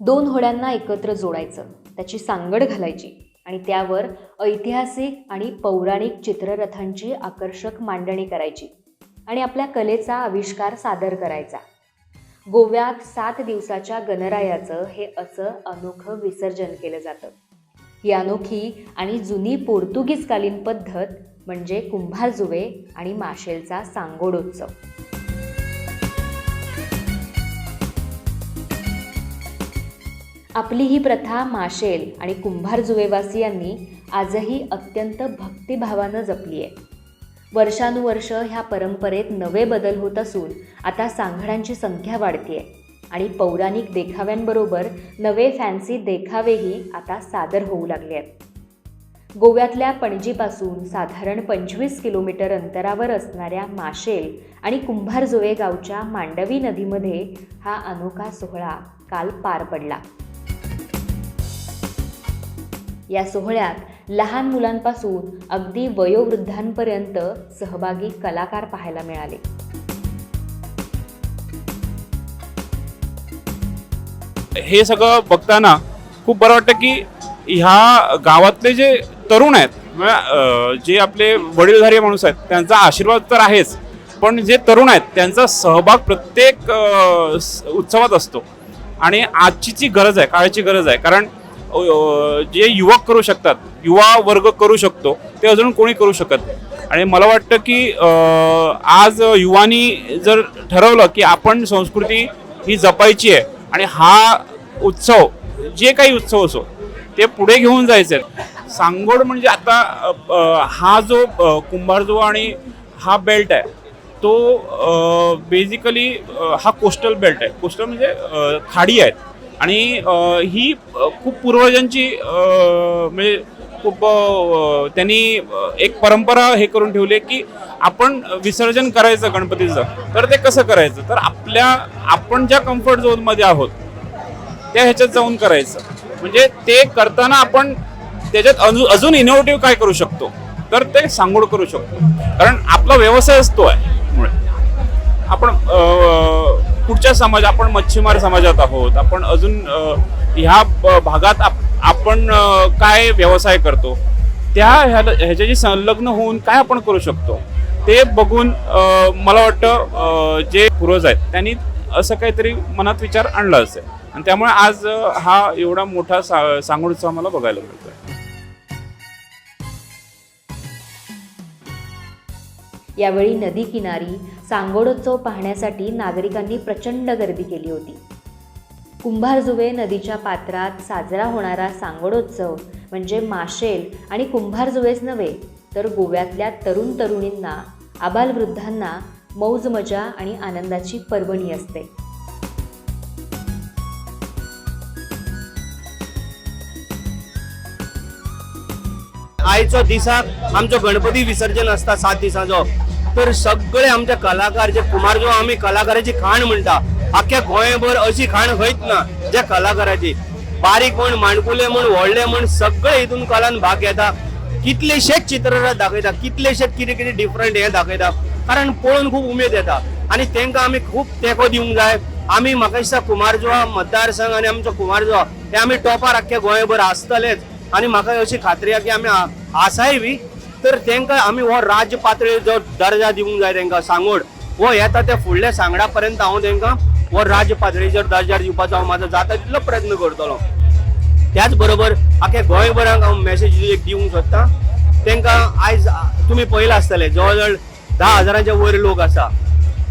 दोन होड्यांना एकत्र जोडायचं, त्याची सांगड घालायची आणि त्यावर ऐतिहासिक आणि पौराणिक चित्ररथांची आकर्षक मांडणी करायची आणि आपल्या कलेचा आविष्कार सादर करायचा. गोव्यात 7 दिवसाच्या गणरायाचं हे असं अनोखं विसर्जन केलं जातं. ही अनोखी आणि जुनी पोर्तुगीजकालीन पद्धत म्हणजे कुंभारजुवे आणि माशेलचा सांगोडोत्सव. आपली ही प्रथा माशेल आणि कुंभारजुवेवासियांनी आजही अत्यंत भक्तिभावानं जपली आहे. वर्षानुवर्ष ह्या परंपरेत नवे बदल होत असून आता सांगडांची संख्या वाढतीये आणि पौराणिक देखाव्यांबरोबर नवे फॅन्सी देखावेही आता सादर होऊ लागले आहेत. गोव्यातल्या पणजीपासून साधारण 25 किलोमीटर अंतरावर असणाऱ्या माशेल आणि कुंभारजुवे गावच्या मांडवी नदीमध्ये हा अनोखा सोहळा काल पार पडला. या सोहळ्यात लहान मुलांपासून अगदी वयोवृद्धांपर्यंत सहभागी कलाकार पाहायला मिळाले. हे सगळं बघताना खूप बरं वाटतं की ह्या गावातले जे तरुण आहेत, म्हणजे जे आपले वडीलधारी माणूस आहेत, त्यांचा आशीर्वाद तर आहेच, पण जे तरुण आहेत त्यांचा सहभाग प्रत्येक उत्सवात असतो. आणि आजची जी गरज आहे, काळाची गरज आहे, कारण जे युवक करू शकतात, युवा वर्ग करू शकतो, ते अजून कोणी करू शकत नाही. आणि मला वाटतं की आज युवानी जर ठरवलं की आपण संस्कृती ही जपायची आहे आणि हा उत्सव, जे काही उत्सव असो, ते पुढे घेऊन जायचे आहे. सांगोड म्हणजे आता हा जो कुंभारजुवा आणि हा बेल्ट आहे तो बेसिकली हा कोस्टल बेल्ट आहे. कोस्टल म्हणजे खाडी आहेत आणि ही खूप पूर्वजांची, म्हणजे खूप त्यांनी एक परंपरा हे करून ठेवली आहे की आपण विसर्जन करायचं गणपतीचं, तर ते कसं करायचं, तर आपण ज्या कम्फर्ट झोनमध्ये आहोत त्या ह्याच्यात जाऊन करायचं. म्हणजे ते करताना आपण त्याच्यात अजून इनोव्हेटिव्ह काय करू शकतो, तर ते सांगोड करू शकतो, कारण आपला व्यवसायच तो आहे. मुळे आपण कुठच्या समाज, आपण मच्छीमार समाजात आहोत, आपण अजून ह्या भागात आपण काय व्यवसाय करतो, त्या ह्याच्याशी संलग्न होऊन काय आपण करू शकतो ते बघून मला वाटतं जे पूर्वज आहेत त्यांनी असं काहीतरी मनात विचार आणला असेल आणि त्यामुळे आज हा एवढा मोठा सांगोड उत्सव आम्हाला बघायला मिळतोय. यावेळी नदी किनारी सांगोडोत्सव पाहण्यासाठी नागरिकांनी प्रचंड गर्दी केली होती. कुंभारजुवे नदीच्या पात्रात साजरा होणारा सांगोडोत्सव म्हणजे माशेल आणि कुंभारजुवेच नव्हे तर गोव्यातल्या तरुण तरुणींना, आबालवृद्धांना मौज मजा आणि आनंदाची पर्वणी असते. आयचो दिसाक आमचो गणपती विसर्जन आसता 7 दिसांचो, तर सगळे आमचे कलाकार जे कुमारजुवा आमी कलाकाराची खाण म्हणटा, आख्या गोंयभर अशी खाण खंयच ना ज्या कलाकाराची. बारीक म्हण, माणकुले म्हण, व्हडले म्हण, सगळे हितून कलान भाग घेता. कितलेशेच चित्ररथ दाखयता, कितलेशेच कितें कितें डिफरंट हे दाखयता, कारण पळोवन खूब उमेद येता आनी तेंकां आमी खूब तेंको दिवंक जाय. आमी म्हाका दिसता कुमारजुवा मतदारसंघ आनी आमचो कुमारजुवा हे आमी टॉपार आख्या गोंयभर आसतलेच आनी म्हाका अशी खात्री आहा की आमी आसाय बी. तर तेंकां आमी हो राज्य पातळेर जो दर्जा दिवंक जाय तेंकां, सांगोड हो येता त्या फुडल्या सांगडा पर्यंत हांव तेंकां हो राज्य पातळेचेर दर्जा दिवपाचो हांव म्हाजो जाता तितलो प्रयत्न करतलो. त्याच बरोबर आख्या गोंयभराक हांव मॅसेज एक दिवंक सोदता तेंकां. आयज तुमी पळयलां आसतलें, जवळ जवळ 10 हजारांच्या वयर लोक आसा.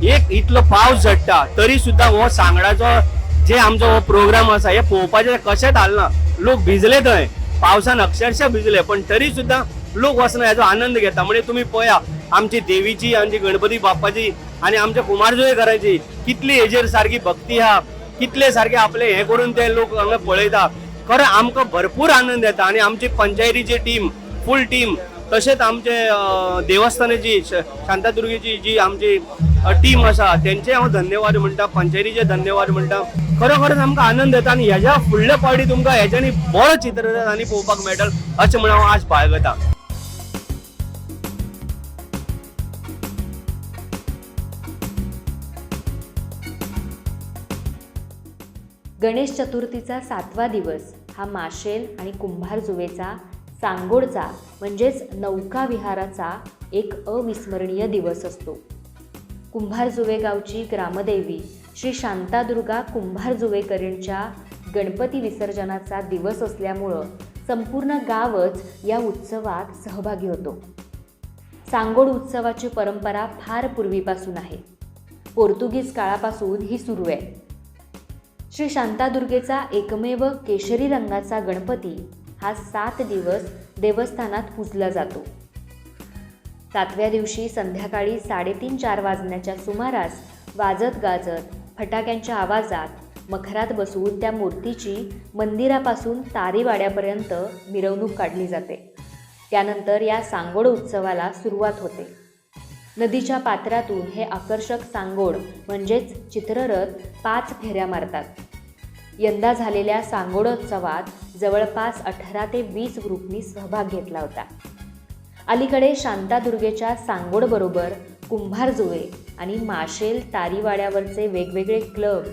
एक इतलो पावस झडटा तरी सुद्दां हो सांगडाचो जे आमचो हो प्रोग्राम आसा हे पळोवपाचें कशेंच हालना. लोक भिजले थंय पावसान, अक्षरशः भिजले, पण तरी सुद्दां लोक वचना, हेजो आनंद घेता. म्हणजे तुमी पळया आमची देवीची, आमची गणपती बाप्पाची आनी आमच्या कुमारजुवेकरांची कितली हेजेर सारकी भक्ती आहा, कितले सारके आपले हे करून ते लोक हांगा पळयता. खरें आमकां भरपूर आनंद येता. आनी आमची पंचायतीची टीम, फूल टीम, तशेंच आमचे देवस्थानाची शांतादुर्गेची जी आमची टीम आसा तेंचे हांव धन्यवाद म्हणटा, पंचायतीचे धन्यवाद म्हणटा. खरोखरच आमकां आनंद येता आनी हेज्या फुडल्या पावटी तुमकां हेज्यानी बरो चित्ररथ आनी पळोवपाक मेळटलो अशें म्हण हांव आस बाळगता. गणेश चतुर्थीचा 7वा दिवस हा माशेल आणि कुंभारजुवेचा सांगोडचा म्हणजेच नौका विहाराचा एक अविस्मरणीय दिवस असतो. कुंभारजुवे गावची ग्रामदेवी श्री शांतादुर्गा कुंभारजुवेकरींच्या गणपती विसर्जनाचा दिवस असल्यामुळं संपूर्ण गावच या उत्सवात सहभागी होतो. सांगोड उत्सवाची परंपरा फार पूर्वीपासून आहे. पोर्तुगीज काळापासून ही सुरू आहे. श्री शांतादुर्गेचा एकमेव केशरी रंगाचा गणपती हा 7 दिवस देवस्थानात पूजला जातो. 7व्या दिवशी संध्याकाळी 3:30-4 वाजण्याच्या सुमारास वाजत गाजत फटाक्यांच्या आवाजात मखरात बसून त्या मूर्तीची मंदिरापासून तारीवाड्यापर्यंत मिरवणूक काढली जाते. त्यानंतर या सांगोड उत्सवाला सुरुवात होते. नदीच्या पात्रातून हे आकर्षक सांगोड म्हणजेच चित्ररथ 5 फेऱ्या मारतात. यंदा झालेल्या सांगोडोत्सवात जवळपास 18 ते 20 ग्रुपनी सहभाग घेतला होता. अलीकडे शांतादुर्गेच्या सांगोडबरोबर कुंभारजुवे आणि माशेल तारीवाड्यावरचे वेगवेगळे क्लब,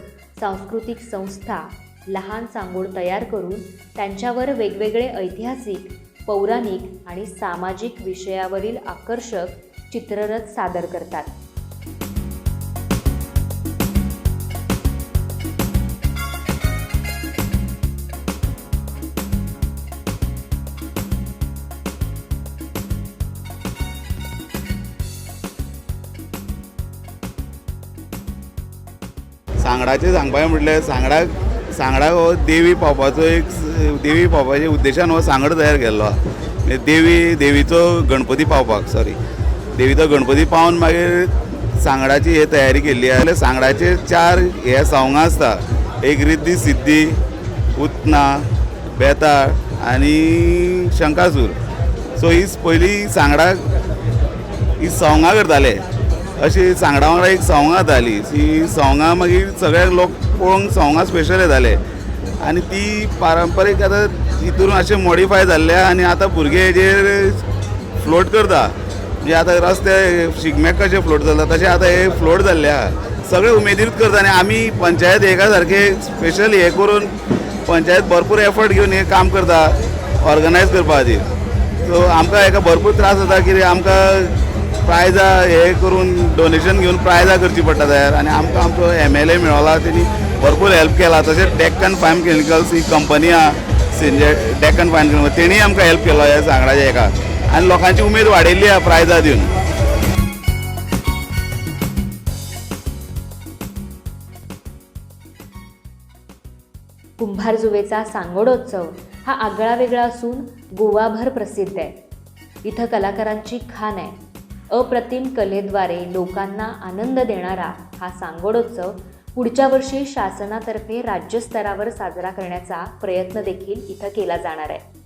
सांस्कृतिक संस्था लहान सांगोड तयार करून त्यांच्यावर वेगवेगळे ऐतिहासिक, पौराणिक आणि सामाजिक विषयावरील आकर्षक चित्ररथ सादर करतात. सांगडाचें सांगपाचें म्हटल्यार सांगडाक हो देवी पावपाचो एक देवी पावपाच्या उद्देशान हो सांगड तयार केल्लो आहा. म्हणजे देवीचो गणपती पावपाक, सॉरी, देवीचो गणपती पावन मागीर सांगडाची हे तयारी केल्ली आहा. जाल्यार सांगडाचे 4 हे सवंगां आसता. एक रिद्धी सिद्धी, उतना, बेताळ आनी शंकासूर. सो ही पयलीं सांगडाक ही सवंगां करताले. अशी सांगडा वांगडा एक सवंगां जाताली. ती सवंगां मागीर सगळे लोक पळोवंक सवंगां स्पेशल येताले आनी ती पारंपारीक आतां हितून अशें मॉडिफाय जाल्ले आहा आनी आतां भुरगे हेजेर फ्लोट करता. म्हणजे आतां रस्ते शिगम्याक कशे फ्लोट जाता तशें आतां हे फ्लोट जाल्ले आहा. सगळे उमेदीनूच करता आनी आमी पंचायत एका सारके स्पेशल हे करून पंचायत भरपूर एफर्ट घेवन हें काम करता ऑर्गनायज करपा खातीर. सो आमकां हेका भरपूर त्रास जाता कित्याक आमकां प्रायजां हे करून डोनेशन घेवन प्रायजां करची पडटा तयार. आनी आमकां आमचो MLA मेळोला, तेणी भरपूर हेल्प केला. तशेंच डेक्कन फायन केमिकल्स ही कंपनी आहा, डेक्कन फायन केमिकल्स, तेणीय आमकां हेल्प केलो ह्या सांगडाच्या हेका आनी लोकांची उमेद वाडयल्ली आहा प्रायजां दिवन. कुंभारजुवेचा सांगोडोत्सव हा आगळा वेगळा असून गोवाभर प्रसिद्ध आहे. इथं कलाकारांची खाण आहे. अप्रतिम कलेद्वारे लोकांना आनंद देणारा हा सांगोडोत्सव पुढच्या वर्षी शासनातर्फे राज्यस्तरावर साजरा करण्याचा प्रयत्न देखील इथं केला जाणार आहे.